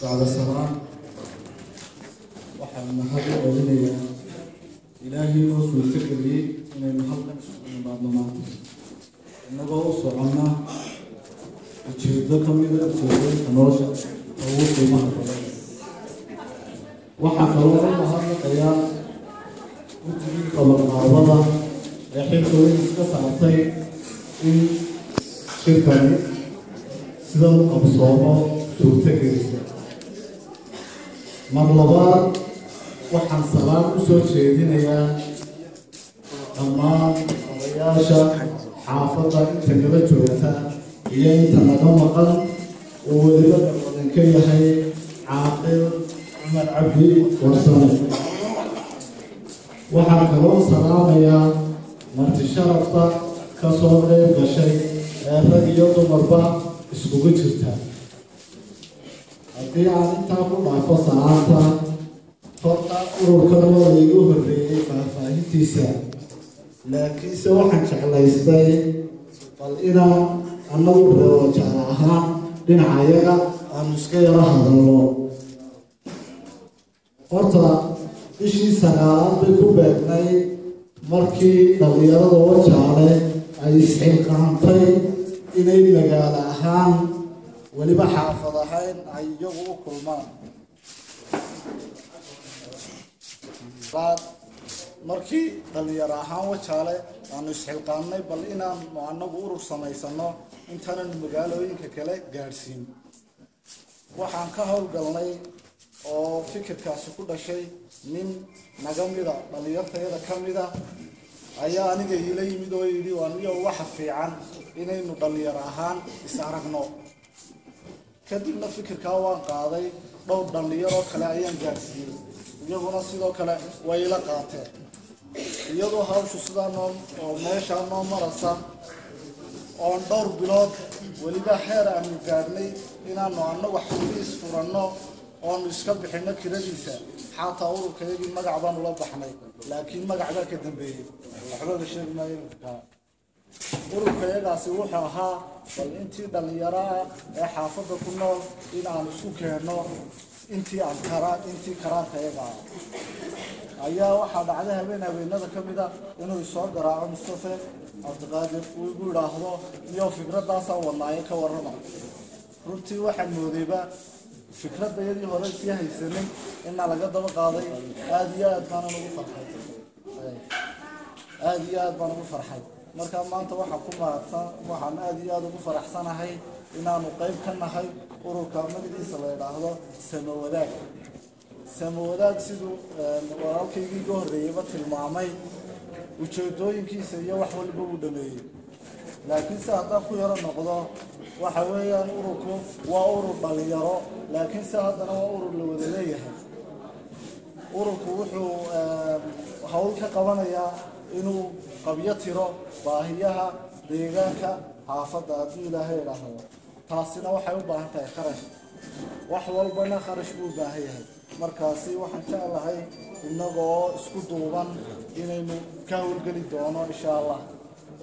Bacda salaan, waxaan mahad u celinayaa Ilaahay noo suurtageliyey inaynu halkan isugu nimaadno maanta, innagoo u soconna ujeedo ka mida ujeedooyinka nolosha ugu qiimaha badan. Waxaa kaloo u mahadnaqayaa guddigii qabanqaabada ee xilka weyn iska saartay in shirkani sidan u qabsoomo suurtagelisa. Mar labaad waxaan salaan u soo jeedinayaa dhammaan odayaasha xaafadda, inta nala joogta iyo inta naga maqan, uu weliba garwadan ka yahay Caaqil Cumar Cabdi Warsame. Waxaan kaloo salaamayaa marti sharafta ka soo qeyb gashay ee rag iyo dumarba iskugu jirta. Haddii aan intaa ku dhaafo salaanta, horta ururkan waa laigu horreeyey faahfaahintiisa, laakiinse waxaan jeclaystay bal inaan annagu reer Wajaale ahaan dhinacayaga aanu iska yaro hadalno. Horta bishii 9aad bay ku beegnay markii dhallinyarada Wajaale ay isxilqaantay inay magaalo ahaan, weliba xaafad ahayn, ay iyagu u kulmaan. Markii dhalinyaro ahaan Wajaale aanu isxilqaannay bal inaanu anagu urur samaysano intaananu magaalooyinka kale gaadhsiin, waxaan ka howlgalnay oo fikirkaasi ku dhashay nin naga mida dhalinyartayada ka mida ayaa aniga iila yimid oo yidhi, "Aniyo waxa fiican inaynu dhalinyaro ahaan is aragno." Kadibna fikirkaa waan qaaday, dhowr dhalinyaroo kale ayaan gaadhsiiyey, iyaguna sidoo kale way ila qaateen. Iyadoo hawshu sidaa noo oo meeshaa noo marasa oon dhowr bilood weliba xeer aanu gaadhnay inaanu annagu xafiis furanno oonu iska bixinno kiradiisa. Xataa ururkayagii magac baanu la baxnay, laakiin magac baa ka dambeeyey, waxba la sheegi maayo. Ururkayagaasi wuxuu ahaa bal intii dhallinyaro ah ee xaafadda ku nool in aan isku keenno intii aan kara intii karaankayaga ah. Ayaa waxaa dhacday habeen habeenada ka mida inuu isoo garaaco Mustafe Cabdiqaadir, uu igu idhaahdo, "Iyo fikraddaasaan wadnaaye, ka warrama." Runtii waxaan moodayba fikradayadii hore sii haysanay inaa laga daba qaaday. Aada iyo aad baanan ugu farxay, aada iyo aad baan ugu farxay. Marka maanta waxaan ku mahadsan, waxaan aada iyo aada ugu faraxsanahay inaanu qayb ka nahay ururka magaciisa la idhaahdo Samawadaag. Samawadaag, siduu walaalkaygii iga horreeyeyba tilmaamay, ujeedooyinkiisa iyo wax walba uu dhameeyey, laakiin se haddaan ku yaro noqdo, waxa weeyaan ururku waa urur dhalinyaro, laakiin se haddana waa urur la wada leeyahay. Ururku wuxuu hawl ka qabanayaa inuu qabyo tiro baahiyaha deegaanka xaafadda, hadduu Ilaahay idhaahdo. Taasina waxay u baahan tahay kharash, wax walbana kharash buu u baahan yahay. Markaasi waxaan jeclahay innagoo isku duuban inaynu ka howlgeli doono, insha Allah.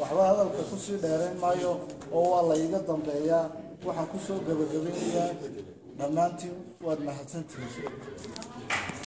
Waxba hadalka kusii dheerayn maayo oo waa la iga dambeeyaa. Waxaan kusoo gabagabeynayaa, dhammaantiin waad mahadsantihiin.